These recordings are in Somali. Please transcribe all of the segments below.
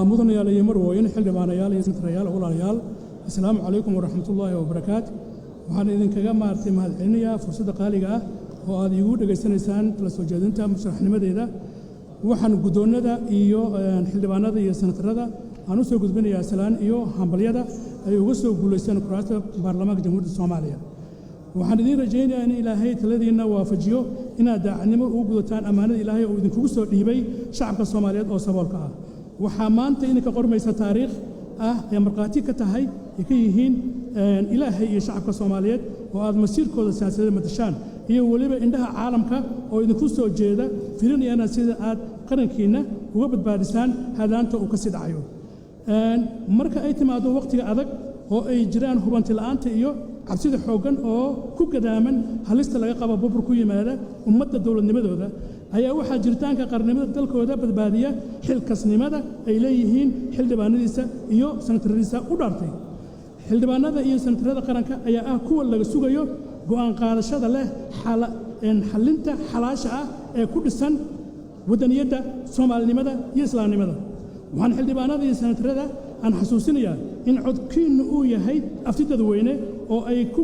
Mudanayaal iyo marwooyin, xildhibaanayaal iyo senatarayaal, walaalayaal, assalaamu calaykum waraxmatullaahi wabarakaatu. Waxaan idinkaga maartay mahadcelinayaa fursadda qaaliga ah oo aad iigu dhegaysanaysaan tala soo jeedinta musharaxnimadeeda. Waxaan guddoonnada iyo xildhibaanada iyo senatarada aan u soo gudbinayaa salaan iyo hambalyada ay uga soo guulaysteen kuraasta baarlamaanka Jamhuuriyadda Soomaaliya. Waxaan idiin rajaynayaa in Ilaahay taladiinna waafajiyo inaad daacadnimo ugu gudataan ammaanada Ilaahay uu idinkugu soo dhiibay shacabka Soomaaliyeed oo saboolka ah. Waxaa maanta idinka qormaysa taariikh ah ee markhaati ka tahay ay ka yihiin Ilaahay iyo shacabka Soomaaliyeed oo aad masiirkooda siyaasadeed matashaan, iyo weliba indhaha caalamka oo idinku soo jeeda, filinayana sida aad qarankiinna uga badbaadisaan hadaanta uu ka sii dhacayo. Marka ay timaado wakhtiga adag oo ay jiraan hubanti la'aanta iyo cabsida xooggan oo ku gadaaman halista laga qabo burbur ku yimaada ummadda dowladnimadooda, ayaa waxaa jiritaanka qarannimada dalkooda badbaadiya xilkasnimada ay leeyihiin xildhibaanadiisa iyo sanataradiisa u dhaartay. Xildhibaanada iyo sanatarada qaranka ayaa ah kuwa laga sugayo go'aan qaadashada leh xallinta xalaasha ah ee ku dhisan waddaniyadda, Soomaalinimada iyo islaamnimada. Waxaan xildhibaanada iyo sanatarada aan xasuusinayaa in codkiinnu uu yahay afti dadweyne oo ay ku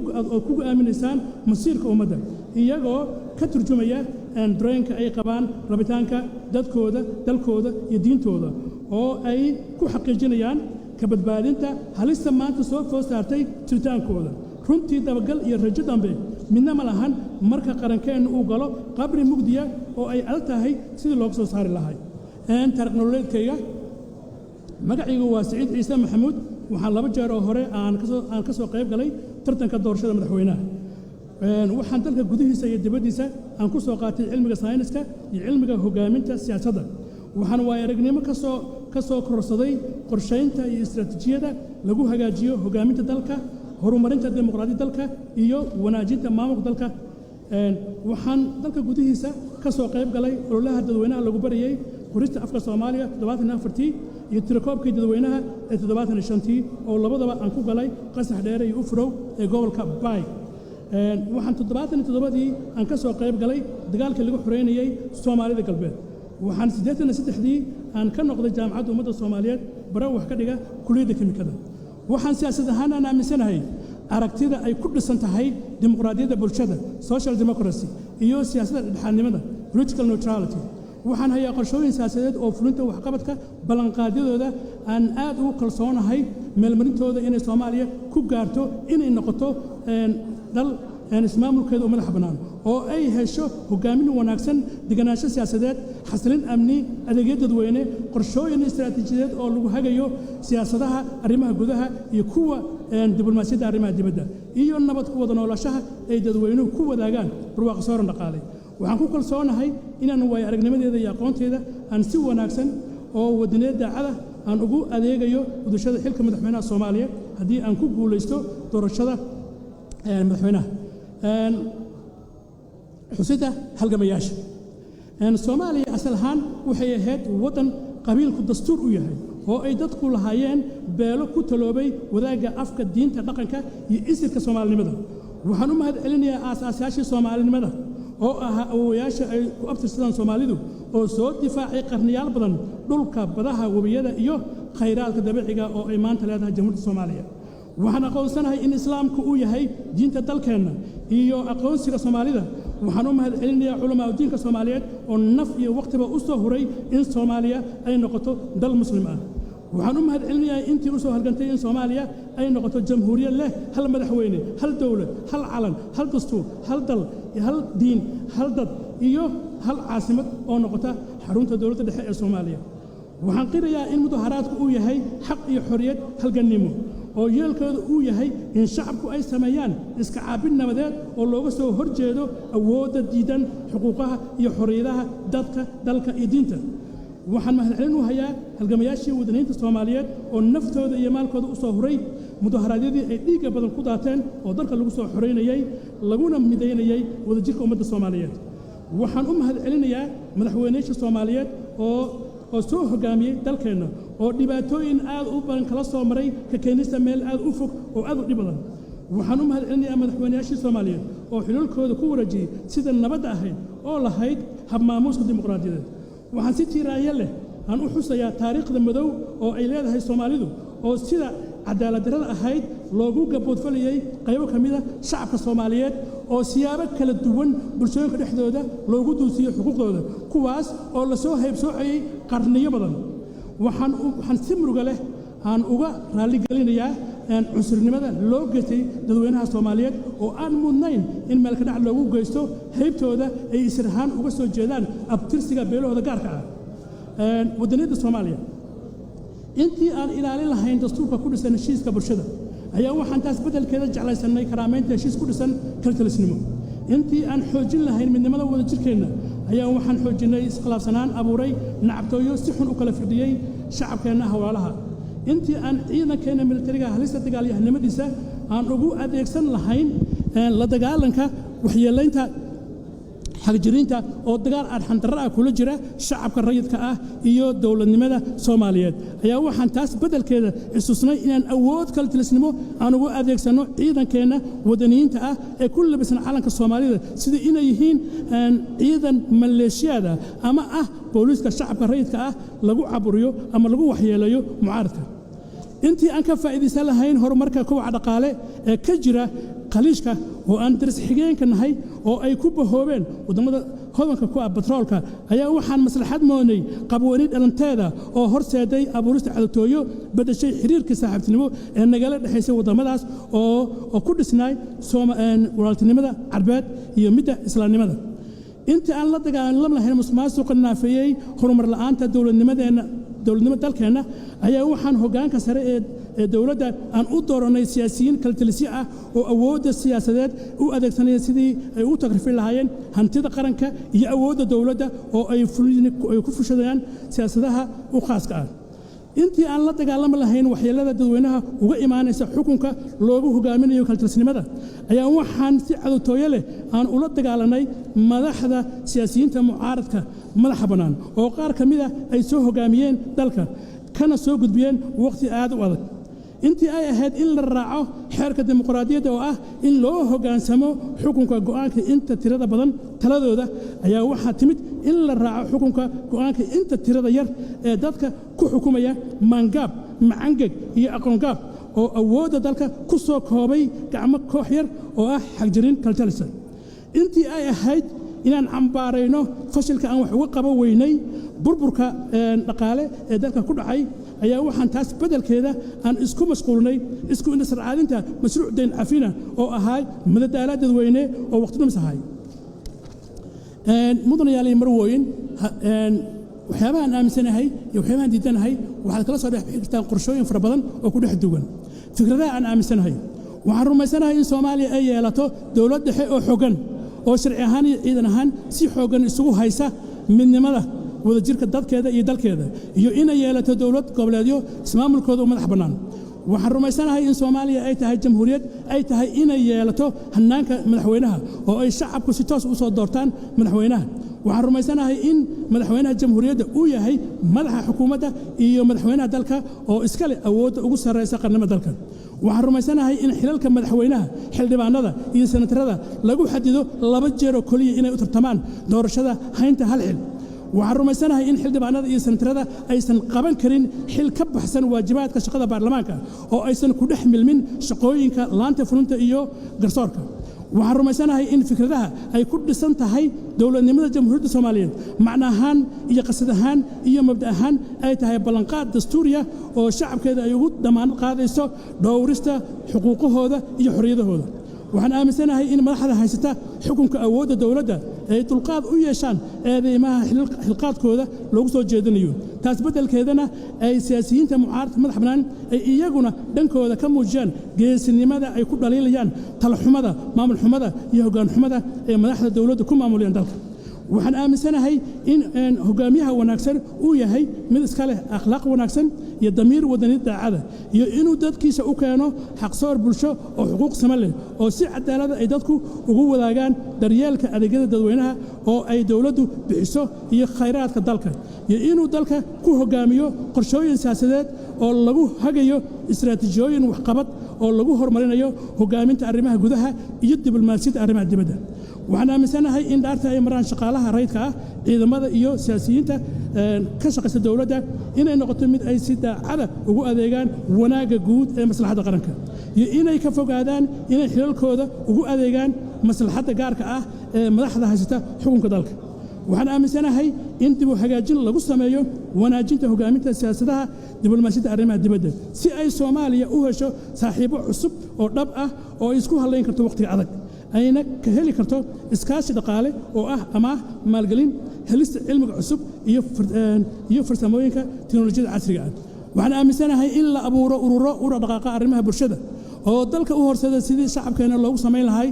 go'aaminaysaan masiirka ummadda, iyagoo ka turjumaya dareenka ay qabaan, rabitaanka dadkooda, dalkooda iyo diintooda, oo ay ku xaqiijinayaan ka badbaadinta halista maanta soo food saartay jiritaankooda. Runtii, dabagal iyo rajo dambe midna ma lahan marka qarankeennu uu galo qabri mugdiya oo ay adag tahay sidii looga soo saari lahay. Taariikh nololeedkayga: magacaygu waa Siciid Ciise Maxamuud. Waxaan laba jeer oo hore aan ka soo qayb galay tartanka doorashada madaxweynaha. Waxaan dalka gudihiisa iyo dibaddiisa aan ku soo qaatay cilmiga sayniska iyo cilmiga hogaaminta siyaasadda. Waxaan waayo aragnimo ka soo kororsaday qorshaynta iyo istiraatiijiyada lagu hagaajiyo hogaaminta dalka, horumarinta dimuqraadiyadda dalka iyo wanaajinta maamulka dalka. Waxaan dalka gudihiisa ka soo qayb galay ololaha dadweynaha lagu barayey qorista afka Soomaaliga 74-tii iyo tirakoobkii dadweynaha ee 75-tii, oo labadaba aan ku galay Qasax Dheere iyo Ufurow ee gobolka Baay. Waxaan 77-dii aan ka soo qayb galay dagaalkii lagu xoreynayey Soomaalida Galbeed. Waxaan 83-dii aan ka noqday Jaamacadda Ummadda Soomaaliyeed bara wax ka dhiga kuliyadda kimikada. Waxaan siyaasad ahaan aan aaminsanahay aragtida ay ku dhisan tahay dimuqraadiyadda bulshada, social democracy, iyo siyaasadda dhexdhexaadnimada, political neutrality. Waxaan hayaa qorshooyin siyaasadeed oo fulinta waxqabadka ballanqaadyadooda aan aad ugu kalsoonahay meelmarintooda inay Soomaaliya ku gaarto inay noqoto dal ismaamulkeeda u madaxa bannaan, oo ay hesho hogaamin wanaagsan, deganaansho siyaasadeed, xasilin amni, adeegyo dadweyne, qorshooyin istiraatiijiyadeed oo lagu hagayo siyaasadaha arrimaha gudaha iyo kuwa diblomaasiyadda arrimaha dibadda, iyo nabad ku wada noolashaha ay dadweynuhu ku wadaagaan barwaaqo sooran dhaqaale. Waxaan ku kalsoonahay inaan waayo aragnimadeeda iyo aqoonteeda aan si wanaagsan oo wadaneed daacada aan ugu adeegayo gudashada xilka madaxweynaha Soomaaliya haddii aan ku guulaysto doorashada madaxweynaha. Xusida halgamayaasha: Soomaaliya asal ahaan waxay ahayd waddan qabiilku dastuur u yahay, oo ay dadku lahaayeen beelo ku taloobay wadaagga afka, diinta, dhaqanka iyo isirka soomaalinimada. Waxaan u mahad celinayaa aasaasayaashii soomaalinimada oo ahaa awowayaasha ay ku abtirsadaan Soomaalidu, oo soo difaacay qarniyaal badan dhulka, badaha, webiyada iyo khayraadka dabiiciga oo ay maanta leedahay Jamhuuriyadda Soomaaliya. Waxaan aqoonsanahay in Islaamku uu yahay diinta dalkeenna iyo aqoonsiga Soomaalida. Waxaan u mahad celinayaa culamaa diinka Soomaaliyeed oo naf iyo wakhtiba u soo huray in Soomaaliya ay noqoto dal Muslim ah. Waxaan u mahad celinayaa intii u soo halgantay in Soomaaliya ay noqoto jamhuuriyad leh hal madaxweyne, hal dowlad, hal calan, hal dastuur, hal dal, hal diin, hal dad iyo hal caasimad oo noqota xarunta dowladda dhexe ee Soomaaliya. Waxaan qirayaa in mudaharaadku uu yahay xaq iyo xorriyad halgannimo, oo yeelkooda uu yahay in shacabku ay sameeyaan iska caabin nabadeed oo looga soo hor jeedo awoodda diidan xuquuqaha iyo xorriyadaha dadka, dalka iyo diinta. Waxaan mahadcelin u hayaa halgamayaashii wadaniinta Soomaaliyeed oo naftooda iyo maalkooda u soo huray mudaharaadyadii ay dhiigga badan ku daateen oo dalka lagu soo xoraynayey laguna midaynayey wadajirka ummadda Soomaaliyeed. Waxaan u mahad celinayaa madaxweynayaasha Soomaaliyeed oo soo hoggaamiyey dalkeenna, oo dhibaatooyin aad u badan kala soo maray ka keenista meel aad u fog oo aad u dhib badan. Waxaan u mahad celinayaa madaxweynayaashii Soomaaliyeed oo xilalkooda ku wareejiyey sida nabadda ahayd oo lahayd habmaamuuska dimuqraadiyadeed. Waxaan si tiiraanya leh aan u xusayaa taariikhda madow oo ay leedahay Soomaalidu, oo sida cadaaladdarrada ahayd loogu gaboodfalayey qaybo ka mida shacabka Soomaaliyeed, oo siyaabo kala duwan bulshooyinka dhexdooda loogu duusiiyey xuquuqdooda, kuwaas oo lasoo haybsoocayey qarniyo badan. Waxaan si muruga leh aan uga raalligelinayaa cunsurnimada loo geystay dadweynaha Soomaaliyeed, oo aan mudnayn in meelka dhac loogu geysto haybtooda ay isir ahaan uga soo jeedaan abtirsiga beelahooda gaarka ah. Waddaniyadda Soomaaliya. Intii aan ilaalin lahayn dastuurka ku dhisan heshiiska bulshada, ayaa waxaan taas beddelkeeda jeclaysanay karaamaynta heshiis ku dhisan kaltalisnimo. Intii aan xoojin lahayn midnimada wadajirkeenna, ayaa waxaan xoojinnay iskhilaafsanaan abuuray nacabtooyo si xun u kala firdhiyey shacabkeenna hawlaalaha. Intii aan ciidankeenna militariga halista dagaalyahanimadiisa aan ugu adeegsan lahayn la dagaalanka waxyeelaynta xagjiriinta oo dagaal arxandarro ah kula jira shacabka rayidka ah iyo dowladnimada Soomaaliyeed, ayaa waxaan taas beddelkeeda isusnay inaan awood kaltilisnimo aan ugu adeegsanno ciidankeenna wadaniyiinta ah ee ku labisan calanka Soomaalida, sida inay yihiin ciidan maleeshiyaada ama ah booliiska shacabka rayidka ah lagu caburiyo ama lagu waxyeeleeyo mucaaradka. Intii aan ka faa'iidaysan lahayn horumarka kobaca dhaqaale ee ka jira Khaliijka, oo aan daris xigeenka nahay, oo ay ku bahoobeen waddamada hodanka ku ah batroolka, ayaa waxaan maslaxad moodnay qabweyni dhalanteeda oo horseeday abuurista cadowtooyo beddeshay xiriirkii saaxiibtinimo ee nagala dhexaysay waddamadaas oo ku dhisnaay walaaltinimada Carbeed iyo midda islaamnimada. Intii aan la dagaalam lahayn musuqmaasuqa naafeeyey horumar la'aanta dowladnimadeenna, dowladnimo dalkeenna, ayaa waxaan hoggaanka sare ee dowladda aan u dooranay siyaasiyiin kaltalisyo ah oo awoodda siyaasadeed u adeegsanaya sidii ay u takrifin lahaayeen hantida qaranka iyo awoodda dowladda, oo ay ku fushadayaan siyaasadaha u khaaska ah. Intii aan la dagaalami lahayn waxyeelada dadweynaha uga imaanaysa xukunka loogu hogaaminayo kaltalisnimada, ayaa waxaan si cadowtooyo leh aan ula dagaalanay madaxda siyaasiyiinta mucaaradka madaxa bannaan, oo qaar ka mid ah ay soo hoggaamiyeen dalka kana soo gudbiyeen waqhti aad u adag. Intii ay ahayd in la raaco xeerka dimuqraadiyadda, oo ah in loo hoggaansamo xukunka go'aanka inta tirada badan taladooda, ayaa waxaa timid in la raaco xukunka go'aanka inta tirada yar ee dadka ku xukumaya maangaab, macangeg iyo aqoongaab, oo awoodda dalka ku soo koobay gacmo koox yar oo ah xagjirin kaltalisa. Intii ay ahayd inaan cambaarayno fashilka aan wax uga qaban weynay burburka dhaqaale ee dalka ku dhacay, ayaa waxaan taas beddelkeeda aan isku mashquulnay isku indhasarcaadinta mashruuc dayn cafina oo ahaa madadaala dadweyne oo waqti dhumis ahay. Mudanayaal iyo marwooyin, waxyaabahaan aaminsanahay iyo waxyaabahaan diidanahay waxaad kala soo dhex bixi kartaan qorshooyin fara badan oo ku dhex duwan. Fikradaha aan aaminsanahay: waxaan rumaysanahay in Soomaaliya ay yeelato dowlad dhexe oo xooggan, oo sharci ahaan iyo ciidan ahaan si xooggan isugu haysa midnimada wadajirka dadkeeda iyo dalkeeda, iyo inay yeelato dowlad goboleedyo ismaamulkooda u madax bannaan. Waxaan rumaysanahay in Soomaaliya ay tahay jamhuuriyad, ay tahay inay yeelato hannaanka madaxweynaha, oo ay shacabku si toos u soo doortaan madaxweynaha. Waxaan rumaysanahay in madaxweynaha jamhuuriyadda uu yahay madaxa xukuumadda iyo madaxweynaha dalka, oo iska leh awoodda ugu sarraysa qarnimada dalka. Waxaan rumaysanahay in xilalka madaxweynaha, xildhibaanada iyo senatarada lagu xadido 2 jeer oo keliya inay u tartamaan doorashada haynta hal xil. Waxaan rumaysanahay in xildhibaanada iyo senatarada aysan qaban karin xil ka baxsan waajibaadka shaqada baarlamaanka, oo aysan ku dhex milmin shaqooyinka laanta fulinta iyo garsoorka. Waxaan rumaysanahay in fikradaha ay ku dhisan tahay dowladnimada Jamhuuriyadda Soomaaliyeed macno ahaan iyo qasad ahaan iyo mabda ahaan ay tahay ballanqaad dastuuriya oo shacabkeeda ay ugu damaanad qaadayso dhowrista xuquuqahooda iyo xorriyadahooda. Waxaan aaminsanahay in madaxda haysata xukunka awoodda dowladda ay dulqaad u yeeshaan eedeymaha xilqaadkooda loogu soo jeedinayo, taas beddelkeedana ay siyaasiyiinta mucaaradka madax bannaan ay iyaguna dhankooda ka muujiyaan geesinimada ay ku dhaliilayaan talaxumada, maamulxumada iyo hoggaanxumada ee madaxda dowladda ku maamulayaan dalka. Waxaan aaminsanahay in hogaamiyaha wanaagsan uu yahay mid iska leh akhlaaq wanaagsan iyo damiir wadani daacada, iyo inuu dadkiisa u keeno xaqsoor bulsho oo xuquuq sama leh, oo si cadaalada ay dadku ugu wadaagaan daryeelka adeegyada dadweynaha oo ay dowladdu bixiso iyo khayraadka dalka, iyo inuu dalka ku hogaamiyo qorshooyin siyaasadeed oo lagu hagayo istiraatiijiyooyin waxqabad oo lagu horumarinayo hogaaminta arrimaha gudaha iyo diblomaasiyadda arrimaha dibadda. Waxaan aaminsanahay in dhaarta ay maraan shaqaalaha rayidka ah, ciidamada iyo siyaasiyiinta ka shaqaysa dowladda inay noqoto mid ay si daacada ugu adeegaan wanaagga guud ee maslaxadda qaranka, iyo inay ka fogaadaan inay xilalkooda ugu adeegaan maslaxadda gaarka ah ee madaxda haysata xukunka dalka. Waxaan aaminsanahay in dib u hagaajin lagu sameeyo wanaajinta hogaaminta siyaasadaha diblomaasiyadda arrimaha dibadda, si ay Soomaaliya u hesho saaxiibo cusub oo dhab ah oo ay isku hallayn karto wakhtiga adag, ayna ka heli karto iskaashi dhaqaale oo ah amaah, maalgelin, helista cilmiga cusub iyo farsamooyinka teknolojiyadda casriga ah. Waxaan aaminsanahay in la abuuro ururo u dhaqaaqa arrimaha bulshada oo dalka u horseeda sidii shacabkeena loogu samayn lahay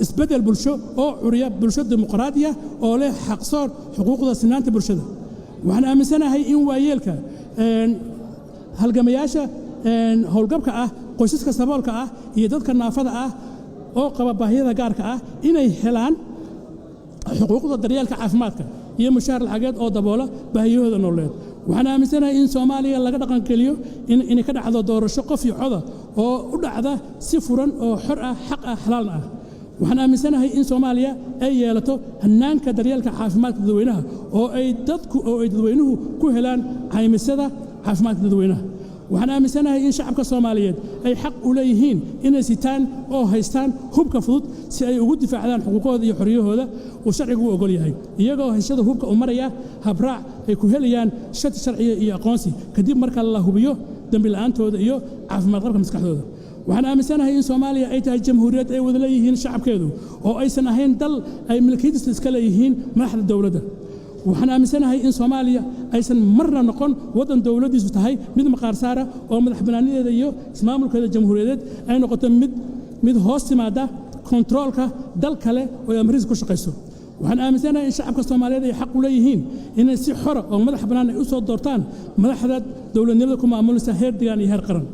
isbeddel bulsho oo curiya bulsho dimuqraadiya oo leh xaqsoor, xuquuqda sinaanta bulshada. Waxaan aaminsanahay in waayeelka, halgamayaasha howlgabka ah, qoysaska saboolka ah iyo dadka naafada ah oo qaba baahiyada gaarka ah inay helaan xuquuqda daryeelka caafimaadka iyo mushaar lacageed oo daboola baahiyahooda nololeed. Waxaan aaminsanahay in Soomaaliya laga dhaqangeliyo inay ka dhacdo doorasho qof iyo coda oo u dhacda si furan oo xor ah, xaq ah, xalaalna ah. Waxaan aaminsanahay in Soomaaliya ay yeelato hannaanka daryeelka caafimaadka dadweynaha oo ay dadku oo ay dadweynuhu ku helaan caymisada caafimaadka dadweynaha. Waxaan aaminsanahay in shacabka Soomaaliyeed ay xaq u leeyihiin inay sitaan oo haystaan hubka fudud si ay ugu difaacdaan xuquuqooda iyo xorriyahooda uu sharcigu u ogol yahay, iyagoo haysashada hubka u maraya habraac ay ku helayaan shati sharciya iyo aqoonsi kadib marka la hubiyo dembi la'aantooda iyo caafimaad qabka maskaxdooda. Waxaan aaminsanahay in Soomaaliya ay tahay jamhuuriyad ay wada leeyihiin shacabkeedu oo aysan ahayn dal ay milkiyadiisa iska leeyihiin madaxda dowladda. Waxaan aaminsanahay in Soomaaliya aysan marna noqon waddan dowladdiisu tahay mid maqaar saara oo madax bannaanideeda iyo ismaamulkeeda jamhuuriyadeed ay noqoto mid hoos timaada kontaroolka dal kale oo ay amrihiisa ku shaqayso. Waxaan aaminsanahay in shacabka Soomaaliyeed ay xaq u leeyihiin inay si xora oo madax bannaan ay u soo doortaan madaxda dowladnimada ku maamulaysa heer degaan iyo heer qaran.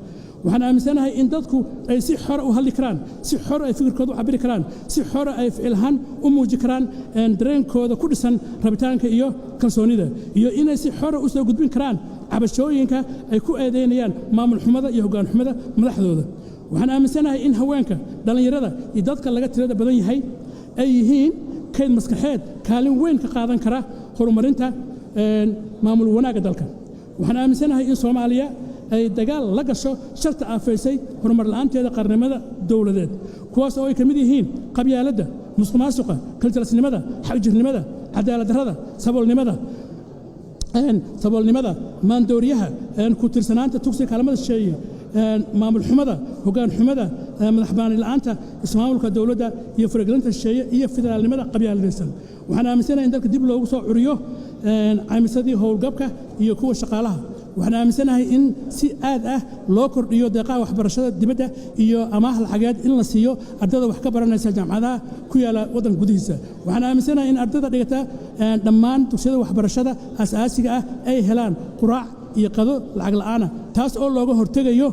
Waxaan aaminsanahay in dadku ay si xora u hadli karaan, si xora ay fikirkooda u cabiri karaan, si xora ay ficilhaan u muuji karaan dareenkooda ku dhisan rabitaanka iyo kalsoonida, iyo inay si xora u soo gudbin karaan cabashooyinka ay ku eedaynayaan maamul xumada iyo hoggaan xumada madaxdooda. Waxaan aaminsanahay in haweenka, dhallinyarada iyo dadka laga tirada badan yahay ay yihiin kayd maskaxeed kaalin weyn ka qaadan kara horumarinta maamul wanaagga dalka. Waxaan aaminsanahay in Soomaaliya ay dagaal la gasho sharta aafaysay horumar la'aanteeda qarnimada dowladeed, kuwaas oo ay ka mid yihiin qabyaaladda, musuqmaasuqa, kaljalasnimada, xagjirnimada, cadaalad darrada, saboolnimada, maandooriyaha, ku tiirsanaanta tugsiga kaalmada shisheeye, maamul xumada, hoggaan xumada, madax bannaani la'aanta ismaamulka dowladda iyo faragelinta shisheeye iyo federaalnimada qabyaaladaysan. Waxaan aaminsanahay in dalka dib loogu soo curiyo caymisadii howlgabka iyo kuwa shaqaalaha. Waxaan aaminsanahay in si aad ah loo kordhiyo deeqaha waxbarashada dibadda iyo amaah lacageed in la siiyo ardayda wax ka baranaysa jaamacadaha ku yaala waddanka gudihiisa. Waxaan aaminsanahay in ardayda dhigata dhammaan dugsiyada waxbarashada aasaasiga ah ay helaan quraac iyo qado lacag la'aana, taas oo looga hortegayo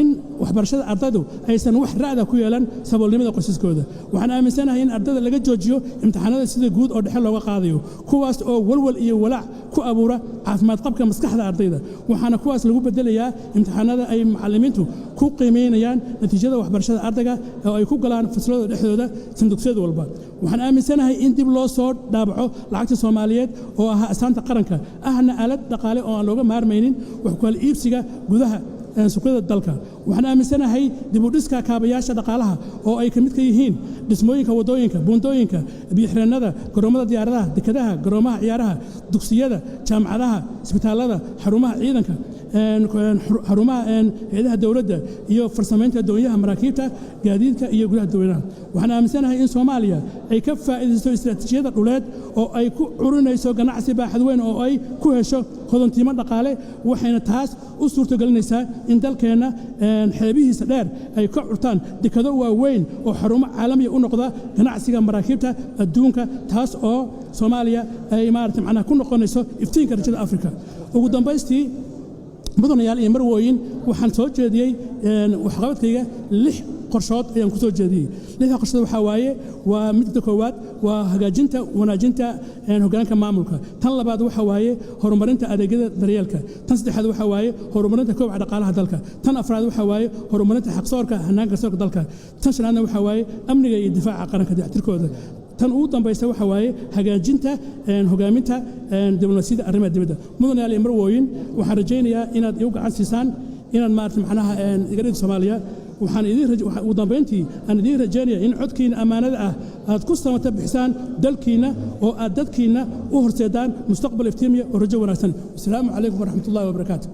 in waxbarashada ardaydu aysan wax ra'da ku yeelan saboolnimada qoysaskooda. Waxaan aaminsanahay in ardayda laga joojiyo imtixaanada sida guud oo dhexe looga qaadayo, kuwaas oo walwal iyo walaac ku abuura caafimaad qabka maskaxda ardayda. Waxaana kuwaas lagu bedelayaa imtixaanada ay macallimiintu ku qiimeynayaan natiijada waxbarashada ardayga oo ay ku galaan faslada dhexdooda sandugsiyada walba. Waxaan aaminsanahay in dib loo soo dhaabaco lacagta Soomaaliyeed oo ahaa astaanta qaranka, ahna aalad dhaqaale oo aan looga maarmaynin wax ku kala iibsiga gudaha suuqyada dalka. Waxaan aaminsanahay dib u dhiska kaabayaasha dhaqaalaha oo ay ka mid ka yihiin dhismooyinka waddooyinka, buundooyinka, biyo-xireennada, garoomada diyaaradaha, dekedaha, garoomaha ciyaaraha, dugsiyada, jaamacadaha, isbitaallada, xarumaha ciidanka, xarumaha hay'adaha dowladda iyo farsamaynta doonyaha, maraakiibta, gaadiidka iyo gudaha dadweynaha. Waxaan aaminsanahay in Soomaaliya ay ka faa'iidaysto istiraatiijiyada dhuleed oo ay ku curinayso ganacsi baaxad weyn oo ay ku hesho hodantiimo dhaqaale, waxayna taas u suurtogelinaysaa in dalkeenna xeebihiisa dheer ay ka curtaan dekado waaweyn oo xarumo caalamiya u noqda ganacsiga maraakiibta adduunka, taas oo Soomaaliya ay maarata macnaha ku noqonayso iftiinka rajada Afrika. Ugu dambaystii, mudanayaal iyo marwooyin, waxaan soo jeediyey waxqabadkayga lix qorshood ayaan ku soo jeediyey. Lixda qorshood waxaa waaye: waa midda koowaad waa hagaajinta wanaajinta hoggaanka maamulka. Tan labaad waxa waaye horumarinta adeegyada daryeelka. Tan saddexaad waxa waaye horumarinta koobca dhaqaalaha dalka. Tan afraad waxa waaye horumarinta xaqsoorka hannaanka garsoorka dalka. Tan shanaadna waxa waaye amniga iyo difaaca qaranka dayactirkooda. Tan ugu dambaysa waxa waaye hagaajinta hogaaminta diblomaasiyadda arrimaha dibadda. Mudanayaal iyo marwooyin, waxaan rajaynayaa inaad igu gacan siisaan inaad maarata macnaha iga dhigto Soomaaliya. Waxaan idin ugu dambayntii aan idiin rajaynaya in codkiina ammaanada ah aad ku samata bixisaan dalkiinna oo aad dadkiinna u horseedaan mustaqbal iftiimiya oo rajo wanaagsan. Wasalaamu calaykum waraxmatullahi wabarakaatu.